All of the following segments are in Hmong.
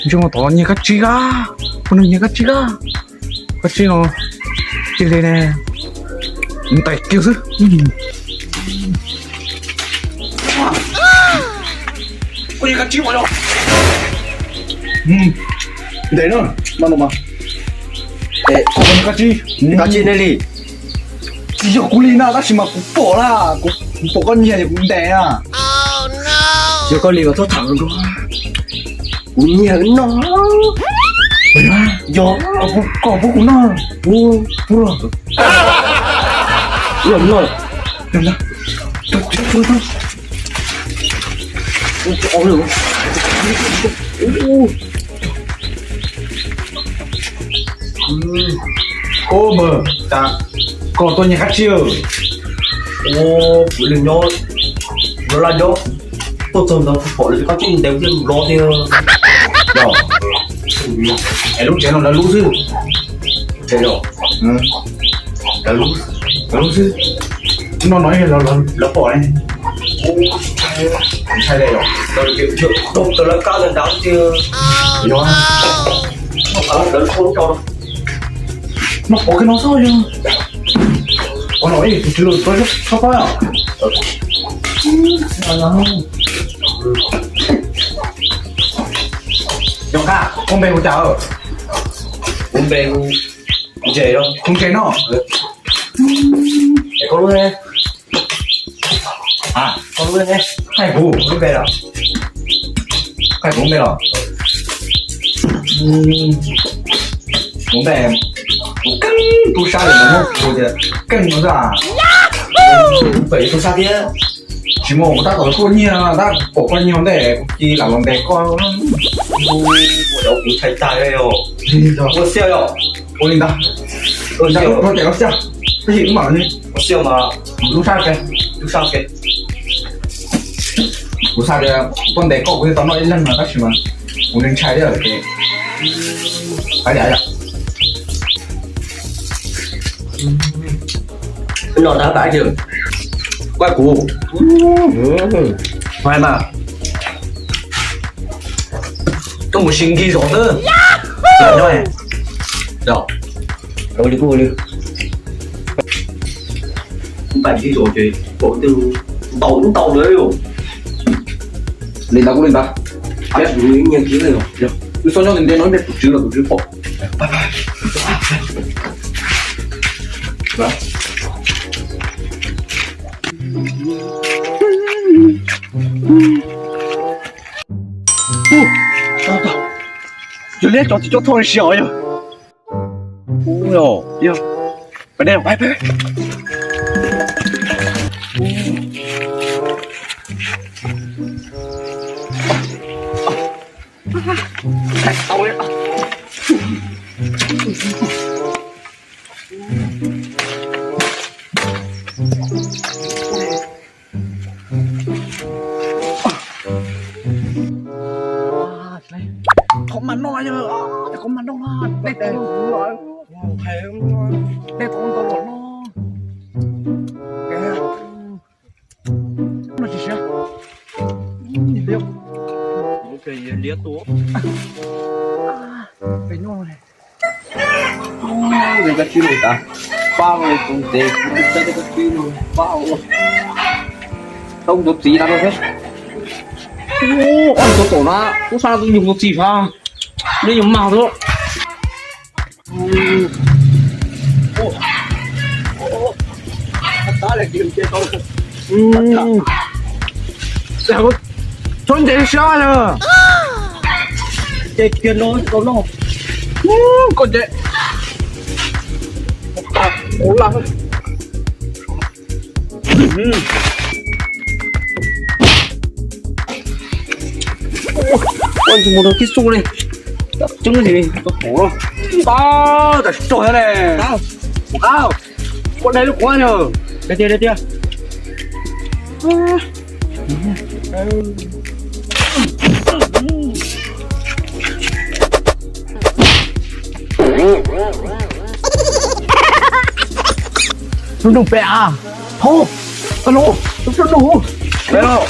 Ntshe tod nyiag kab tsib a, ua nws nyiag kab tsib a, kab tsib no cia li ne, ntais kiag xwb. Kab tsib mas, ntes na, no mas, kab tsib, kab tsib nej li. Tsis yog kuv li na, tab sis mas kuv pom na, kuv pom koj nyiag es kuv ntes na. Yog koj li mas txhob tham dua, kuv nyiag no. Yog, koj pub kuv noj. Koj mas, koj tuaj nyiag kab tsib. Ua, kuv li nyob, nyob laj nyob, tuaj txog ntawd pom lawv cov kab tsib ntev thiab lov tiag. Es lub tsev no lawv lub xwb. Tsev no lawv lub, lawv lub xwb. No no lawv pom ne. Ntshai li os, lawv kab ntawd nrad tiag. Yog, lawv lub tsev no. No pom kiag no xwb yog. Ua no tus tswv los txhob pab. Yog Nqaj, koj npe hu cas? Kuv npe hu Ntses los. Hu Ntses no. Es koj lub ne? Koj lub ne? Qaij kuv lub npe los. Qaij kuv lub npe los. Kuv npe, kuv keej tub sab li no, kuv tias keej no xwb. Kuv pem tub sab thiab. Tsis muaj, kuv tab tom tuaj nyiag, tab pom koj nyob ntej, kuv cia li lam los ntes koj. Ua ntshai tag li os. Ua xiab yom. Ua li ntawd. Ua xiab, ua xiab. Tab sis wb mam li. Ua xiab mas. Lub sab ke, lub sab ke. Kuv xav tias kuv tuaj ntes koj kuv thiaj tau noj ib leeg no tab sis mas kuv ntshai thiab ces hais tias yom. No tab tab kuv, hais mas koj mus sim nkig zos xwb. Yog, li kuj li. Npaim nkig zos ces pom tej ntau ntau lawm. Li ntawd kuj li ntawd. Nyiag kiag li. Wb txhob nyob ntev ntev no, ib pliag tus tswv los tus tswv pom. Yog li cov txiv cov thoj li si os yog. Ub, yog, pais, pais. Thov mas noj yog, thov mas noj no, dej tau, dej tau ntau los no. No tsis siav. Liab tuaj. Peb noj. Ua li kab tsib no tas, pab ua tus ntev kuv twb teb kab tsib no pab ua. Tau tus txiv tas no thiab. Ua, ob tug tom na, ub, sab no twb yug tus txiv sab, neb yug mag xwb. Txhob ntes siab lawm. Ces kiag no tau noj. Koj ces ua laj. Ua tus mus rau tib xu li. Tseeb li, tau pom no. Pab, tam sim rog thiab ne. Pab, pab, koj dai lub kuv yog. Dai tiag, dai tiag. Lub nroog pem a. Thaub, tau lub, lub nroog. Pem los.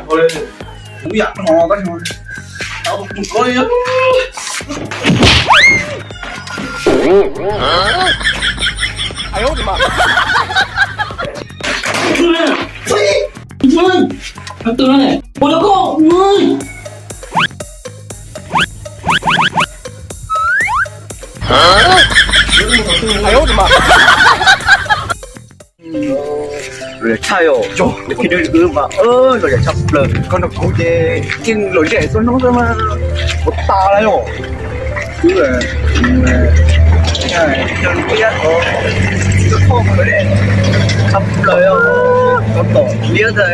yam ko li. Kuv yam no tab sis tau tus ko li. Lom zem tshaj yom, yog khi dwb wb mas lom zem tshaj plaws. Koj nrog kuv ces yeej lom zem xwb no xwb mas, puas tas lawm yom. Wb, wb, wb, tshaj plaws yom, koj tom liab ntag.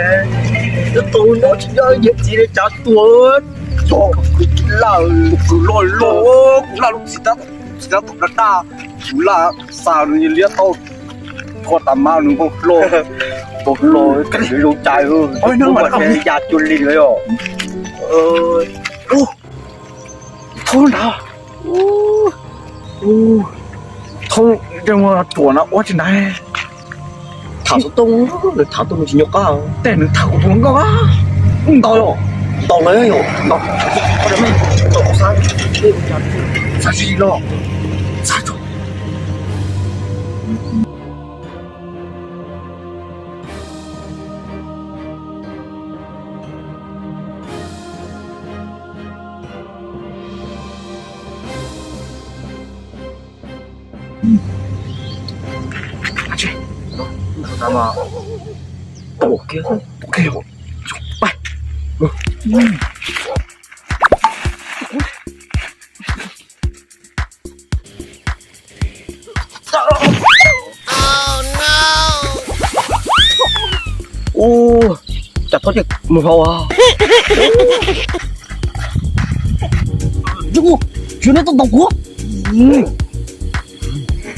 Twb tau no tsis nyob yawm txiv li tsav tuag, tog laj, kwv loj loj, kuv laj lub txiv tab, txiv tab tom daj daj, kuv laj xa nws liab tau, kho tas mas nws npau hlo, npau hlo, zoo cai, ya cuag li lawm yom. Thaub nrad, thaub, ruam no ua tsis nrad. Tham xov tooj, nws tham tuaj nws tsis nco qab. Tej nws tham kuv tus hluas nkauj, ntau yom, ntau lawm yom, ntau, ntau xwb, xav tsis los, xav tso. Ua cas thaub tias mus hauv. Tsis muaj, tsis muaj tau ntaus kuv.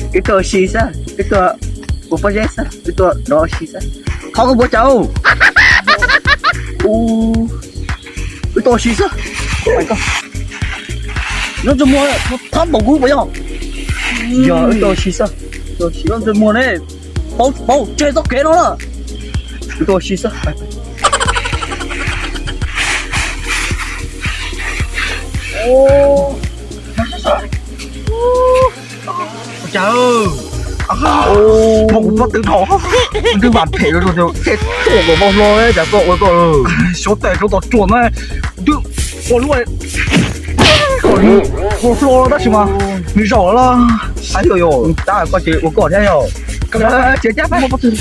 Wb tuaj ua si xwb, wb tuaj ua pob zeb xwb, wb tuaj nrov ua si xwb. Qhov koj puas cas? Wb tuaj ua si xwb. Nyob ntsej muag, thab ntaus kuv puas yog? Yog, wb tuaj ua si xwb. Nyob ntsej muag ne, paub, paub tseg txoj kev no na. Wb tuaj ua si xwb. Ua cas muab kuv pob tw dhau, twb vam phem rau tias tej tuaj kom npau hlo cas koj ua koj xyov tes rau tom tsuas na, twb ua lub kom nws ua hlo tab sis mas nws zaum lawm. Saib yog yog tab koj ces ua koj thiab yog. Tsis cab pob tw.